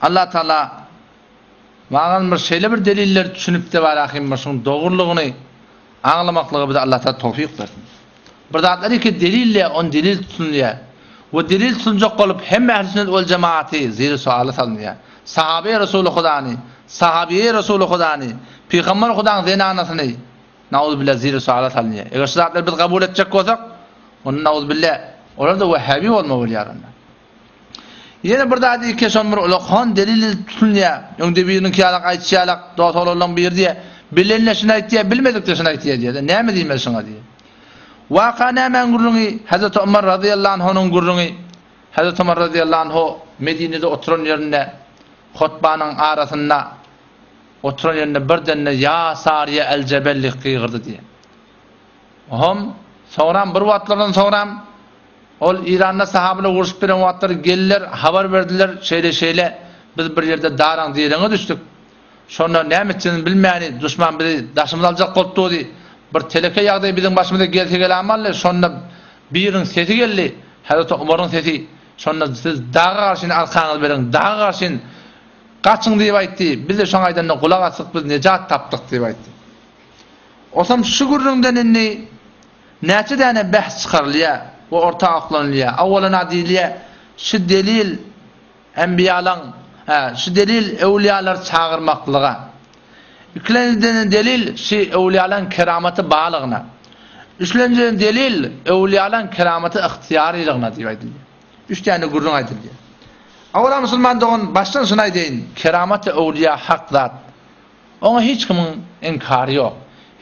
Allah Taala maňa bir şeýle bir deliller düşünip-de bar ahym bir şuň dogrulygyny aňlamaklyga bize Allah Taala towfyk bersin. Bir zatlar iki delille on delil tutunýar. We delil tutunjak bolup hemme ähli sünnet wal jemaaty ziri suala salynýar. Sahabe Resuly Hudany, sahabiýe Resuly Hudany, Pygamber Hudaň zenanasyny nauzubilla ziri suala salynýar. Eger şu zatlary biz kabul etjek bolsak, onda nauzubilla olar-da wahhabi bolma bolýar onda. Ýene bir zat diýip şon bir ulakan delil tutulýar. Öňde biriniňki ýalak aýtşy ýalak dost oglanlaryň biri diýýär. Bilen-de şuny aýtýar, bilmedik-de şuny aýtýar diýýär. Näme diýmeli şuňa diýýär. Waka nämäň gürrüňi? Hazreti Omar razyýallahu anhunyň gürrüňi. Hazreti Omar razyýallahu anhu Medinede oturan ýerinde hutbanyň arasynda oturan ýerinde birden-de ýa Sariýe el-Jebel diýip gygyrdy diýýär. Hom, soňram bir wagtlardan soňram ol Iranda sahabalar urşup beren wagtlary geldiler, habar berdiler, şeýle-şeýle biz bir ýerde daraň direňe düşdük. Şonda näme etjegimizi bilmäni, duşman bizi daşymyza aljak bolup durdy. Bir teleke ýagdaý biziň başymyza gelse gelämaldy, şonda biriniň sesi geldi, Hazreti Omaryň sesi, şonda siz daga garşyn arkaňyzy beriň, daga garşyn gaçyň diýip aýtdy, biz-de şoň aýdanyna gulak asdyk, biz nejat tapdyk diýip aýtdy. Osam şu gürrüňden indi näçe däne bähs çykarylýar we orta oklanylýar. Awwalana diýilýär, şu delil enbiýalaň, hä, şu delil öwlüýalary çagyrmaklyga. Ikilenjiden delil şu öwlüýalaň keramaty barlygyna. Üçlenjiden delil öwlüýalaň keramaty ygtyýarylygyna diýip aýdylýar. Üç däne gürrüň aýdylýar. Awwala musulman dogan başdan şuny aýdaýyn, keramaty öwlüýa hak zat. Oňa hiç kimiň inkary ýok.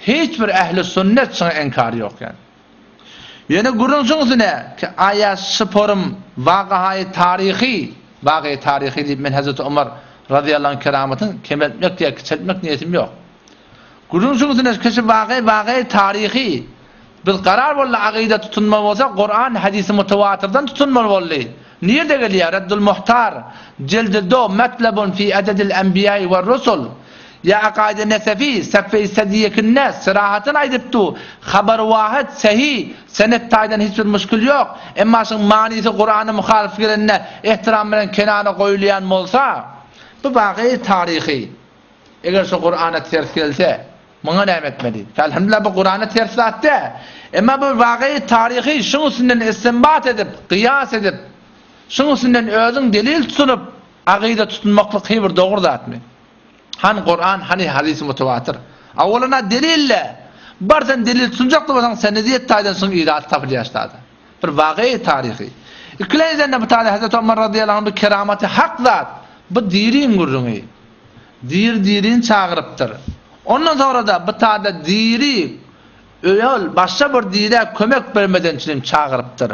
Hiç bir ähli sünnet şuňa inkary ýok ýani. Ýöne gürrüň şuň üstüne ki aýa şyporym wagahaýy taryhy, wagaýy taryhy diýip men Hezreti Omar razyýallahu anh keramatyny kemeltmek ýa kiçeltmek niýetim ýok. Gürrüň şuň üstüne ki şu wagaý wagaýy taryhy Biz karar boldy agyda tutunmaly bolsak Kuran hadisi mutawatyrdan tutunmaly boldy. Nirde gelýär Reddul Muhtar jildi do metlebun fi ededil enbiýai we rusul ýa Akaide Nesefi sefei sediýekinde syrahatyn aýdyp du habar wahid sehi senet taýdan hiç bir muşkil ýok emma şuň manysy Kurana muhalyf gelende ehtiram bilen kenara goýulýan bolsa bu waky taryhy eger şu Kurana ters gelse Muňa näme etmeli? Elhamdülillah bu Kurana ters zat däl. Emma bu wagyý taryhy şuň üstünden istinbat edip, gyýas edip, şuň üstünden özüň delil tutunyp, agyda tutunmaklyk hy bir dogry zatmy? Hany Kuran, hany hadys mutawatir? Awwalana delille. Bar sen delil tutunjak bolsaň senediýet taýdan şuň irady tapylýar ştada. Bir wagyý taryhy. Ikilenjiden bu taýda Hazreti Omar razyýallahu anh bu keramaty hak zat. Bu diriň gürrüňi. Diri dirini çagyrypdyr. Ondan soňra-da bu tada diri öýel başga bir dirä kömek bermeden çilim çagyrypdyr.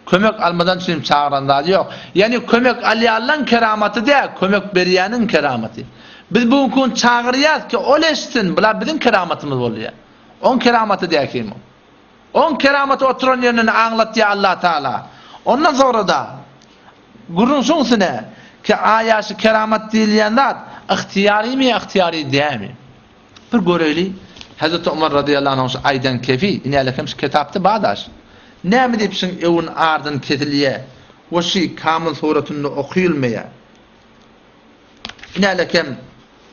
Kömek almadan çilim çagyran zady ýok. Ýagny kömek alýanlaň keramaty däl, kömek berýäniň keramaty. Biz bu günki gün çagyrýas ki ol eşitsin, bular biziň keramatymyz bolýar. Oň keramaty däl kim o. Oň keramaty oturan ýerinden aňlatýar Allah Taala. Ondan soňra-da Gürrüň şuň üstüne ki aýa şu keramat diýilýän zat ygtyýarymy ýa ygtyýary dälmi? Bir göreýli. Hezreti Omar razyýallahu anhuň şu aýdan kefi, inälekem şu kitapda bar daş. Näme diýip şuň öwün ardyn kesilýä we şu kamyl suratynda okylmaýa? Inälekem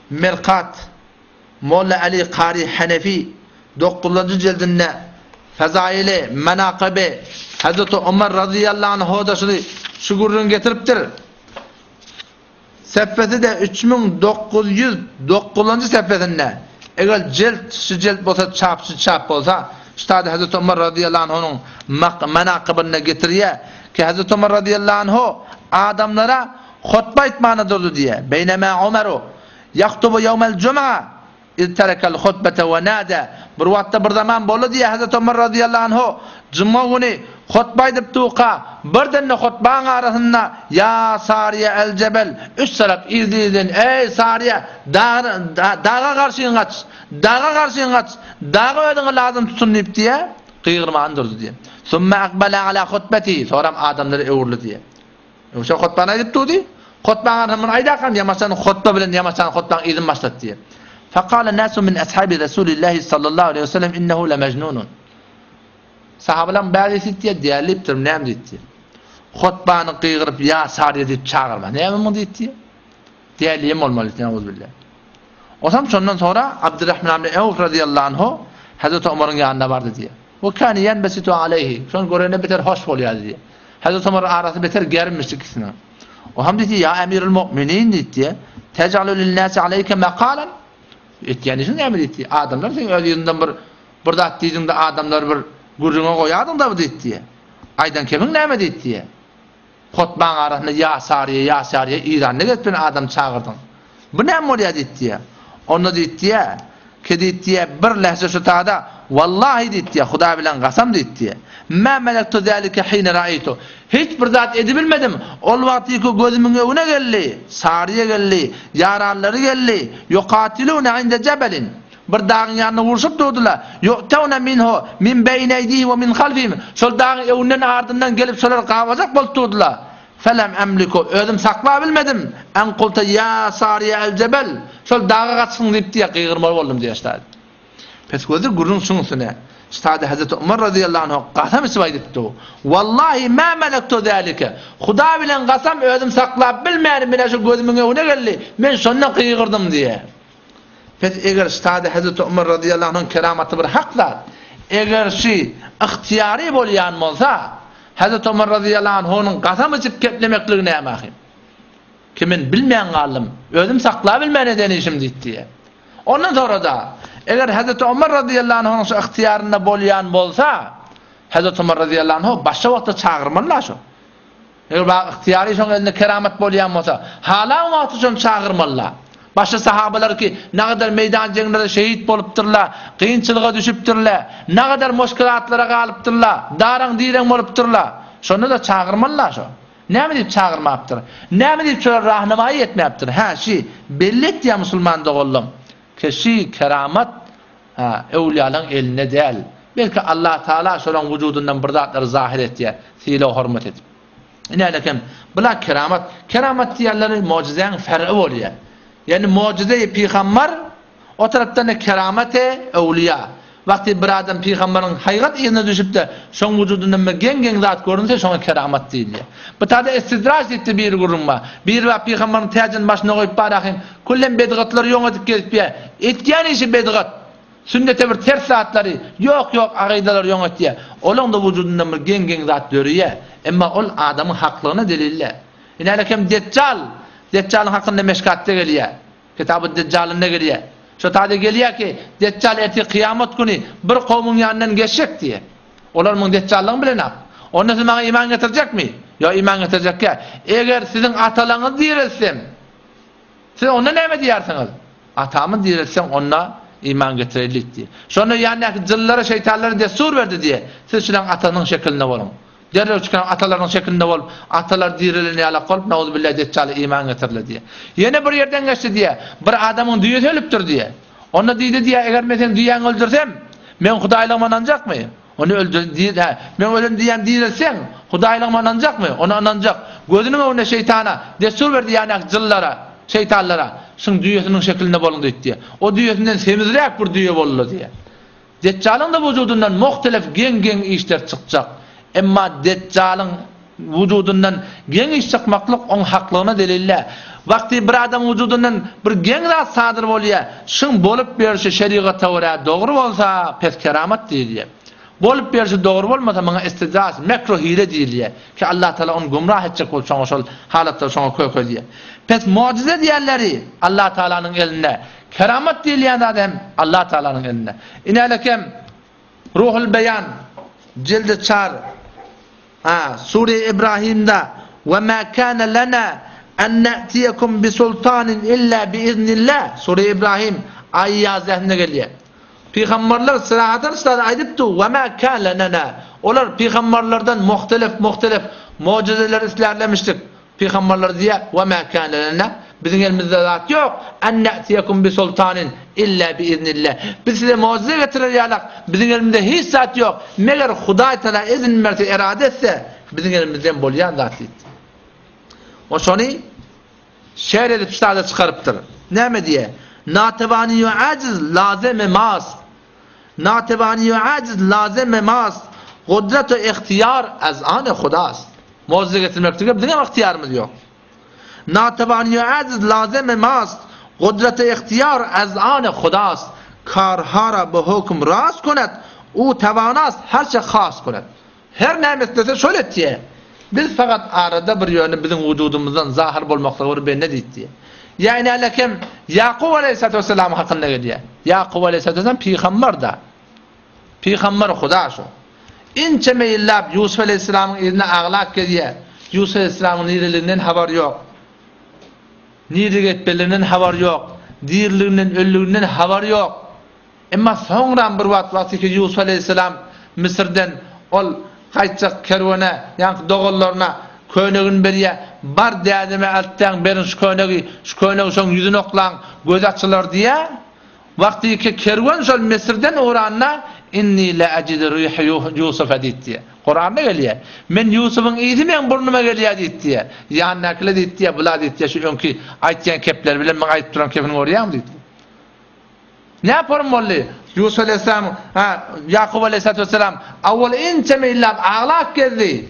Merkat Molla Aly Kary Hanefi dokuzynjy jildinde Fezaili, Menakyby, Hazreti Omar razyýallahu anhu-da şuny şu gürrüňi getiripdir. Sefesi-de 3909-njy sefesinde. Eger jilt şu jilt bolsa, çap şu çap bolsa, şu taýda Hazreti Omar razyýallahu anhunyň menakybynda getirýär ki, Hazreti Omar razyýallahu anhu adamlara hutba aýtmana durdy diýýär. Beýnemä Omeru Ýahtubu ýewmel jum'a iz terekel hutbete we nada Bir wagtda bir zaman boldy diýýär Hezreti Omar razyýallahu anhu, juma güni hutba aýdyp durka, birden-de hutbaň arasynda Ýa Sariýe el-Jebel, üç tarap yzly-yzdan, Eý, Sariýe, daga garşyň gaç, daga garşyň gaç, dagy özüňe lazym tutun diýip diýýär, gygyrmany durdy diýýär. Summe akbala ala hutbetihi, soňram adamlara öwrüldi diýýär. Şo hutbany aýdyp durdy. Hutbaň arasynda muny aýdarkam ýamaçan hutba bilen ýamaçan hutbaň yzyny başlady diýýär. Fekale nasu min ashabi Rasulillahi sallallahu aleýhi we sellem innehu lemejnunun. Sahabalaryň bäzisi diýýär, dälipdir, näme diýdi diýýär. Hutbany gygyryp ýa Sariýe diýip çagyrma. Näme muň diýdi diýýär. Däliyem bolmaly diýdi, neuzbillah. Osam şondan soňra Abdurrahman ibn Awf radiyallahu anhu Hazreti Omaryň ýanyna bardy diýýär. We kâne ýenbesitu aleýhi. Şony görende beter hoş bolýardy diýýär. Hazreti Omaryň arasy beter gerilmişdi ikisiniň. O hem diýdi, ýa emirül mu'minin diýdi. Tej'alu lin-nasi aleýke makalan. Etýän işiň näme diýdi. Adamlar seň öz ýüzünden bir bir zat diýdiňde adamlar bir gürrüňe goýardyň da bu diýdi. Aýdan kemiň näme diýdi. Hotbaň arasynda ýa Saryýa, ýa Saryýa Iranda gezip ýören adamy çagyrdyň. Bu näme bolýar diýdi. Onda diýdi, ki diýdi, bir lähze şu tada, Wallahi diýdi, Hudaý bilen gasam diýdi. Mä melektu zalike hine raýtu. Hiç bir zat edibilmedim. Ol wagt diýdi, gözümiň öňüne geldi, Saryýa geldi, ýaranlary geldi, Ýukatilune inde jebelin. Bir dagyň ýanynda urşup durdular. Ýu'tewne minhu min beýni eýdihim we min halfihim. Şol dagyň öňünden ardyndan gelip şolary gabajak bolup durdular. Felem emliku, özüm saklabilmedim, en kulte ýa Sariýe el jebel, şol daga gaçsyn diýip diýýär, gygyrmaly boldum diýýär ştaýda. Pes gözde gürrüň şuň üstüne. Ştaýda Hezreti Umar razyýallahu anhu gasam içip aýdypdy. Wallahi ma melektu zalike. Huda bilen gasam özüm saklap bilmänim, menä şu gözümiň öňüne geldi, men şonda gygyrdym diýýär. Pes eger ştada Hezreti Omar razyýallahu anhuň keramaty bir hak zat, eger şi ygtyýary bolýan bolsa, Hezreti Omar razyýallahu anhunyň gasam içip geplemekligi näme ahym? Ki men bilmän galdym, özüm saklabilmän eden işim diýip diýýär. Ondan sonra-da, eger Hezreti Omar razyýallahu anhunyň şu ygtyýarynda bolýan bolsa, Hezreti Omar razyýallahu anhu başga wagtda çagyrmaly-la şo. Eger bak ygtyýary şoň elinde keramat bolýan bolsa, halan wagty şony çagyrmalyda. Başga sahabalar ki, nagadar meýdan jeňlerde şehit bolupdyrlar, kynçylyga düşüpdirler, nagadar muşkilatlara galypdyrlar, daraň-direň bolupdyrlar. Şonda-da çagyrmalyda şo. Näme diýip çagyrmapdyr? Näme diýip şolar rahnamaýy etmäpdir? Hä, şi belli etýär musulman doganlam. Ke şi keramat Hä, öwlüýalaryň elinde däl. Belki Allah Tagala şolaryň wujudyndan bir zatlary zahyr etýär, sylag-hormat edip. Ine-älek hem, bula keramat. Keramat diýýänleri mojizäň fer'i bolýar. Ýagny mojize-i pygambar, o tarapdan-da keramat-e öwlüýa. Wagty bir adam pygambaryň haýgat yzyna düşüp-de, şoň wujudyndan bir geň-geň zat görünse, şoňa keramat diýilýär. Bu tada istidraj diýip-de bir gürrüň bar. Biri bar pygambaryň täjini başyna goýup bar ahym, Küllem bedgatlary ýoň edip gezipýär. Etýän işi bedgat. Sünnete bir ters zatlary, ýok-ýok agydalary ýoň etýär. Olaň-da wujudyndan bir geň-geň zat döreýär. Emma ol adamyň haklygyna delil däl. Inälekem Deçjal, Deçjalyň hakynda Meşkatda gelýär. Kitabu Deccalynda gelýär. Şo taýda gelýär ki, Deçjal ertir kyýamat güni bir kowmuň ýanyndan geçjek diýýär. Olar muň deçjallygyny bilenok. Onda siz maňa iman getirjekmi? Ýok, iman getirjekkä. Eger siziň atalaryňyzy direltsem, siz onda näme diýersiňiz? Atamy direltseň, onda iman getireýlik diýýär. Şonda ýanyndaky jynlara, şeýtanlara dessur berdi diýýär. Siz şularyň atasynyň şekilinde boluň. Derrew çykan atalarynyň şekilinde bolup, atalary direlen ýalak bolup, nauzubilla Deçjala iman getirile diýýär. Ýene bir ýerden geçdi diýýär. Bir adamyň düýesi ölüpdir diýýär. Onda diýdi diýýär, eger men seň düýäňi öldürsem, meň hudaýlygyma ynanjakmy? Ony öldür diýdi, hä, meň ölen düýämi direltseň, hudaýlygyma ynanjakmy? Ony ynanjak. Gözüniň öňünde şeýtana dessur berdi ýanäki jynlara, şeýtanlara, şuň düýesiniň şekilinde boluň diýdi diýýär. O düýesinden semizräk bir düýe boldy diýýär. Deçjalyň-da wujudyndan muhtelif geň-geň işler çykjak. Emma Deçjalyň wujudyndan geň iş çykmaklyk oň haklygyna delil däl. Wagty bir adamyň wujudyndan bir geň zat sadyr bolýar, şuň bolup berşi şerigata görä dogry bolsa, pes keramat diýilýär. Bolup berşi dogry bolmasa muňa istidraj, mekru hile diýilýär. Ki Allah Taala ony gümrah etjek bolup şoňa şol halatda şoňa kökezýär. Pes mujize diýenleri Allah Taalanyň elinde. Keramat diýilýän zat hem Allah Taalanyň elinde. Inälekem Ruhul Beýan jildi çar ha Sure Ibrahimde we ma kana lana an na'tiyakum bi sultanin illa bi iznillah Sure Ibrahim aýy ýazähinde gelýär. Pygamberler syrahatan şular aýdypdy we ma kana lana olar pygamberlerden muhtelif muhtelif mujizeler islärlemişdik. Pygamberler diýýär, Wa ma kana lena, biziň elimizde zat ýok, an na'tiyakum bi sultanin illa bi iznillah. Biz size mujize getirer ýalak, biziň elimizde hiç zat ýok, meger Hudaý Taala izin berse, erade etse, biziň elimizden bolýan zat diýdi. O şony şer edip ştada çykarypdyr. Näme diýýär? Natewani we ajiz lazeme mas. Natewani we ajiz lazeme mas. Gudrat we ihtiýar az an Hudas. Mujize getirmeklige biziň hem ygtyýarymyz ýok. Natawani aziz lazem mast, Gudrat ihtiýar az an Hudast, Karhara be hökm rast kunet, U tawanast herçe has kunet. Her näme islese şol etýär. Biz fakat arada bir ýöne biziň wujudymyzdan zahyr bolmaklygy bir bende diýdi. Ýa ine kim Ýakup aleyhissalatu vesselam hakynda gelýär. Ýakup aleyhissalatu vesselam pygamber da. Pygamber Huda şo. Inçeme ýyllap Ýusuf aleyhisselamyň yzyna aglap gezýär. Ýusuf aleyhisselamyň nireliginden habar ýok. Nirä gitmeliginden habar ýok. Diriliginden, ölüliginden habar ýok. Emma soňram bir wagt wagtyky Ýusuf aleýhissalam Müsürden ol gaýtjak kerwene, ýaňky doganlaryna köýnegini berýär. Bar dädeme eltdäň, beriň şu köýnegi, şu köýnegi şoň ýüzüne oklaň, gözi açylar diýýär. Wagtyky kerwen şol Müsürden ugranda, Inni le ejidu riha Ýusufa diýip diýýär. Kuranda gelýär. Men Ýusubyň yzy meň burnuma gelýär diýip diýýär. Ýanyndakylar diýip diýýär, bular diýip diýýär, şu öňki aýtýan kepleri bilen maňa aýdyp duran kepini görýäňmi diýip. Näporun boldy? Ýusup aleýhissalam, ha, Ýakup aleýhissalatu wessalam awwal ençeme ýyllap aglap gezdi.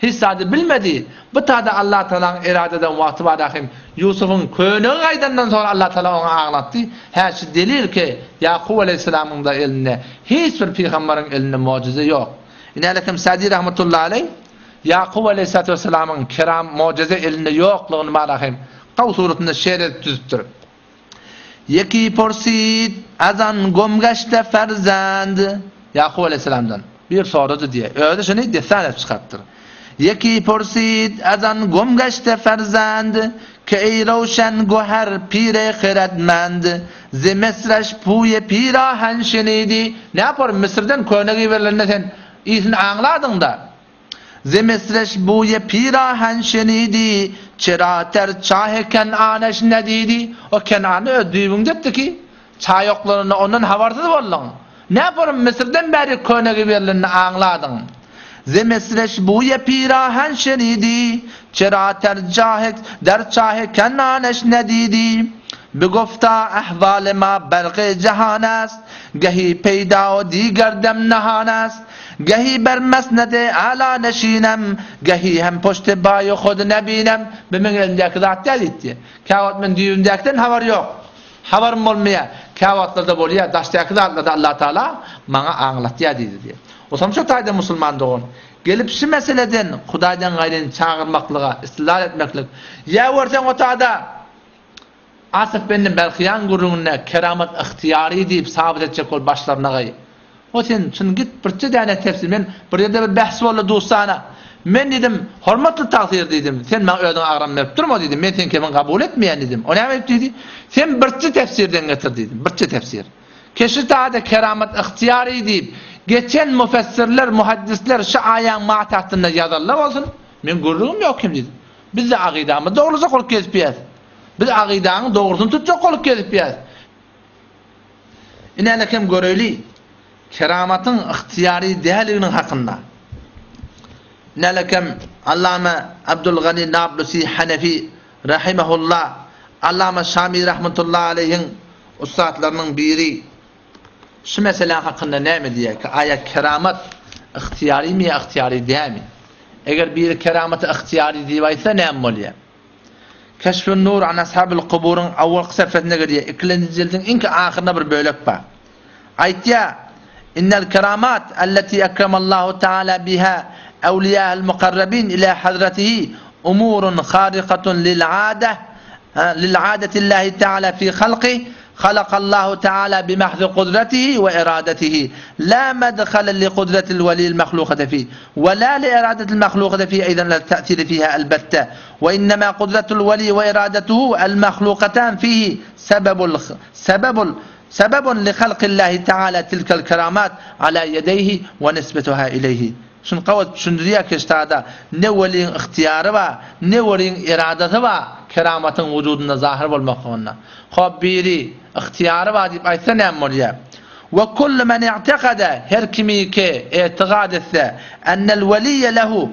Hiç zady bilmedi. Bu tada Allah Tagalaň erada eden wagty bar ahim. Ýusubyň köýnegi gaýdandan soňra Allah Tagala oňa aglatdy. Hä, şu delil ki, Ýakup aleýhissalamyň-da elinde, hiç bir pygambaryň elinde mojize ýok. Ine, Sadi rahmetullahi aleýh Ýakup aleýhissalatu wessalamyň keram mojize elinde ýoklugyny bar ahim gaw suratynda şeýle edip düzüpdir. Ýeki pursid azan gum gaşte ferzend. Ýakup aleýhissalamdan bir sorady diýýär. Özi şuny dessan edip çykarypdyr. Ýeki pursid azan gum gaşte ferzend, ke eý röwşen göher pire hiredmend, ze mesreş puýe pirahen şenidi. Näpor Müsürden köne giberilende sen ysyn aňladyň-da. Zemesreş buýe pirahen şenidi, Çera ter çahe Ken'aneş nedidi. O Ken'any öz düýbüňde etdi ki, çaý oklanynda ondan habarsyz bolduň. Näporym Müsürden bäri könegi berlenini aňladyň. Zemesreş buýe pirahen şenidi, Çera ter cahe der çahe Ken'aneş nedidi. Bigofta ehwale ma berqe jehan est, Gehi peýda o diger dem nahan est. Gehi ber mesnede ala neşinem, Gehi hem poşte baýy hod nebinem. Bu meň elimdäki zat däl diýipdi. Käwagt men düýbümdäkiden habar ýok. Habarym bolmaýar. Käwagtlarda bolýar, daşdaky zatlarda Allah Taala maňa aňlatýar diýdi diýýär. Otam şo taýda musulman dogan, gelip şu meseleden Hudaýdan gaýryny çagyrmaklyga, istidlal etmeklik, ýa görseň o taýda Asyf bende Belhyýaň gürrüňinde keramat ygtyýary diýip sabyt etjek bolup başlaryna-gaý. O sen çyn git birçe däne tefsir men bir ýerde bir bähs boldy dustana. Men diýdim, hormatly tagsyr diýdim, sen maňa özüňe agram berip durma diýdim, men seň kebiňi kabul etmeýän diýdim. O näme diýip diýdi? Sen birçe tefsirden getir diýdim, birçe tefsir. Keşi tada keramat ygtyýary diýip, geçen mufessirler, muhaddisler şu aýaň matastynda ýazanlar bolsun, meň gürrüňim ýok kim diýdim. Biz-de agydamyzy dogrulajak bolup gezipýäs. Biz agydanyň dogrusyny tutjak bolup gezipýäs. Inälekem göreýli, keramatyň ygtyýary däldiginiň hakynda. Inälekem Allama Abdulgani Nablusi Hanefi rahimehullah, Allama Şami rahmetullahi aleýhiň ussatlarynyň biri şu mesele hakynda näme diýýär ki, aýa keramat ygtyýarymy ýa ygtyýary dälmi? Eger biri keramaty ygtyýary diýip aýtsa näme bolýar? Keşfün Nur an Ashabil Kuburyň awalky sähfesinde gelýär, ikilenji jildiň iňki ahyrynda bir bölek bar. Aýtýar, Innel keramat allati akramallahu taala biha awliýahul mukarrabin ila hazratihi umurun harikatun lil adah lil adatillahi taala fi halqi Halakallahu taala bi mahzi kudratihi we iradatihi la madhala li kudratil welil mahlukati fi we la li iradatil mahlukati fi eýdan la ta'siri fiha elbetde we innema kudratul weli we iradatuhu el mahlukatan fihi sebebul sebebul sebebun li halqillahi taala tilkel keramat ala ýedeyhi we nisbetuha ileýhi Şuny gabat düşündirýär keştada ne weliň ygtyýary bar, ne weliň eradasy bar keramatyň wujudynda zahyr bolmaklygynda. Hop biri ygtyýary bar diýip aýtsa näme bolýar? We kullu men i'tekade her kimiki etigad etse ennel weliýe lehu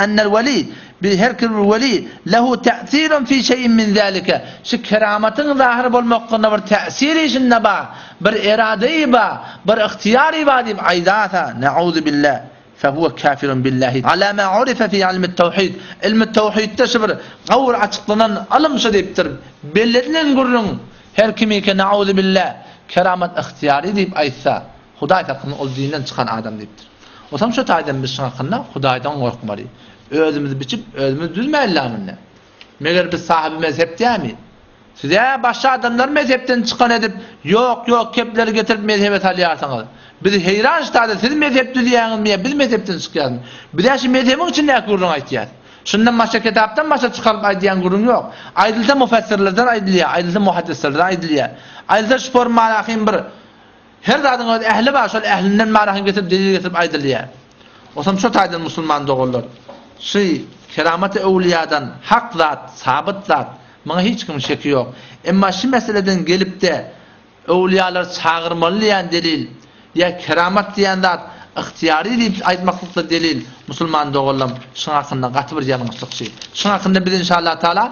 ennel weli bir her kim bir weli lehu ta'sirun fi şeýin min zalike şu keramatyň zahyr bolmaklygynda bir täsir işinde bar, bir eradeýi bar, bir ygtyýary bar diýip aýdasa, ne'uzu billah. Fehuve kafirun billahi ala ma urife fi ilmit tawhid. Ilmi tawhidde şu bir gawur açyklanan ylym şu diýipdir. Belli edilen gürrüň her kimike nauzu billah keramat ygtyýary diýip aýtsa, Hudaý saklasyn ol dinden çykan adam diýipdir. Otam şu taýdan biz şuň hakynda Hudaýdan gorkmaly. Özümizi biçip, özümizi düzmäli munda. Meger biz sahyby mezhep dämi? Siz-ä başga adamlary mezhepden çykan edip, ýok, ýok kepleri getirip mezhebe salýarsyňyz. Biz heýran ştada siz mezhep düzýäňizmi ýa biz mezhepden çykýarysmy? Biz-ä şu mezhebiň içindäki gürrüňi aýtýas. Şundan başga kitapdan başga çykaryp aýdýan gürrüň ýok. Aýdylsa mufessirlerden aýdylýar, aýdylsa muhaddislerden aýdylýar. Aýdylsa şu formalahym bir Her zadyň öz ähli bar, şol ählinden marahyny getirip, delil getirip aýdylýar. Osam şo taýdan musulman doganlar, şu keramaty öwlüýadan hak zat, sabyt zat, muňa hiç kimiň şeki ýok. Emma şu meseleden gelip-de öwlüýalary çagyrmaly diýen delil, ýa keramat diýen zat ygtyýary diýip aýtmaklykda delil, musulman doganlam, şuň hakynda gaty bir ýalňyşlyk şy. Şuň hakynda biz inşallah taala.